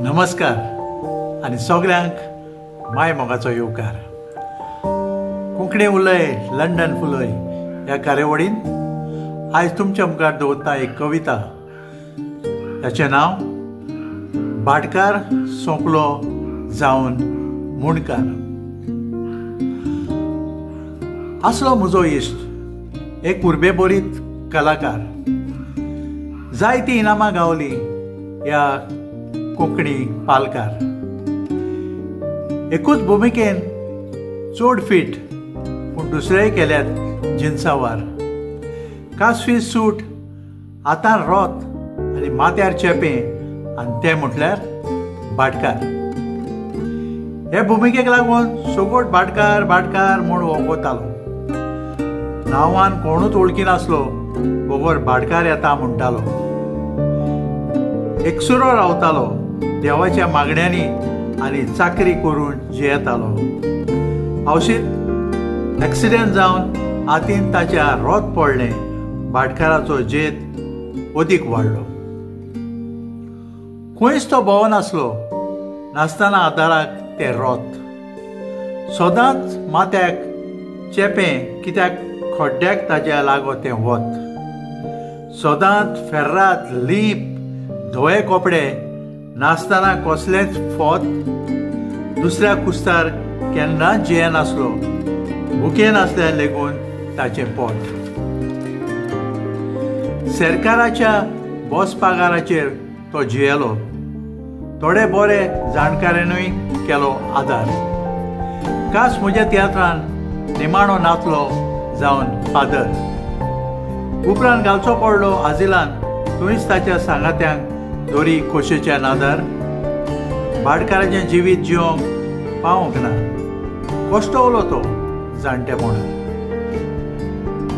नमस्कार आनी सगळ्यांक my मोगाचो येवकार. कोंकणी उलय लंडन फुलय ह्या कार्यावळीन आयज तुमच्या मुखार दवरता एक कविता. ताचें नांव भाटकार सोंपलो जावन मुणकार. आसलो म्हजो इश्ट एक उर्बेभरीत कलाकार, जायतीं इनामां गावली ह्या कोंकणी पालकार. एकूच भुमिकेन चड फिट पूण दुसरेय केल्यात जिन्सावार. कासवी सूट हातान रोत आनी माथ्यार चेपें आनी तें म्हटल्यार भाटकार. हे भुमिकेक लागून सगोट भाटकार भाटकार म्हूण वळखतालो. नांवान कोणूच वळखी नासलो, बगर भाटकार येता म्हणटालो. एकसुरो रावतालो, देवाच्या मागण्यांनी आनी चाकरी करून जियेतालो. हौशीत एक्सिडेंट जावन हातीन ताच्या रोत पडलें. भाटकाराचो जेत अदीक वाडलो. खंयच तो भोंवनासलो, नासतना आदाराक तें रोत. सदांच माथ्याक चेपें कित्याक खड्ड्याक ताज्या लागो तें वत. सदांच फेर्रात लीप धवे कपडे, नासतना कसलेंच फोत. दुसऱ्या कुस्तार केन्नाच जियेनासलो, भुकेन आसल्यार लेगून ताचें पोट. सरकाराच्या बस पगाराचेर तो जियेलो. थोडे बरे जाणकारानूय केलो आदार. कास म्हज्या तियात्रान निमाणो नाचलो जावन फादर. उपरांत घालचो पडलो आजिलान, थंयच ताच्या सांगात्यांक दोरी खोशेच्या नादार. भाटकाराचें जिवीत जिवंक पावंक ना, कश्टवलो तो जाणटेपणान.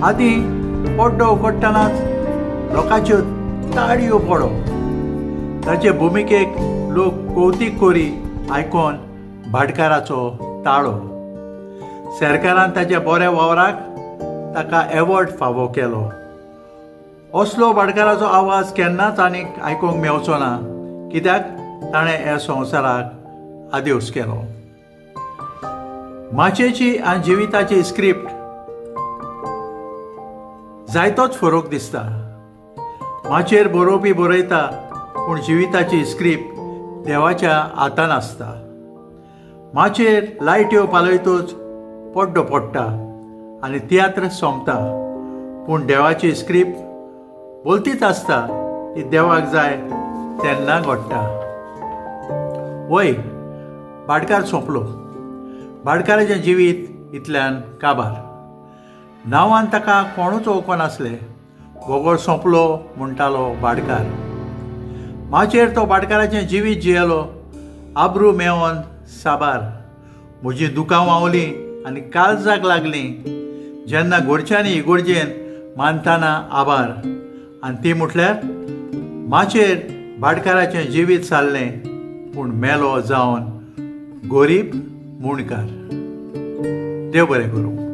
आदीं पड्डो उकडटनाच लोकांच्यो ताळयो पडो. ताचे भुमिकेक लोक कवतीक करी आयकोन भाटकाराचो ताळो. सरकारान ताच्या बऱ्या वावराक ताका एवॉर्ड फावो केलो. असलो भाटकाराचो आवाज केन्नाच आनीक आयकूंक मेवचो ना, कित्याक ताणें ह्या संवसाराक आदेवस केलो. माचयेची आनी जिविताची स्क्रिप्ट जायतोच फरक दिसता. माचयेर बरोवपी बरयता, पूण जिविताची स्क्रिप्ट देवाच्या हातान आसता. माचयेर लायट्यो पालयतूच पड्डो पडटा आनी तियात्र सोंपता, पूण देवाची स्क्रिप्ट बोलतीच आसता, ती देवाक जाय तेन्ना घडटा. वय भाटकार सोंपलो. भाटकाराचें जिवीत इतल्यान काबार. नांवान ताका कोणूच वळखनासले, बगर सोंपलो म्हणटालो भाटकार. माचयेर तो भाटकाराचें जिवीत जियेलो, आब्रू मेवोन साबार. म्हजीं दुकां व्हांवलीं आनी काळजाक लागलीं जेन्ना घरच्यांनी इगोर्जेन मानतना आभार. आनी ती म्हटल्यार माचयेर भाटकाराचें जिवीत सारलें, पूण मेलो जावन गोरीब मुणकार. देव बरें करूं.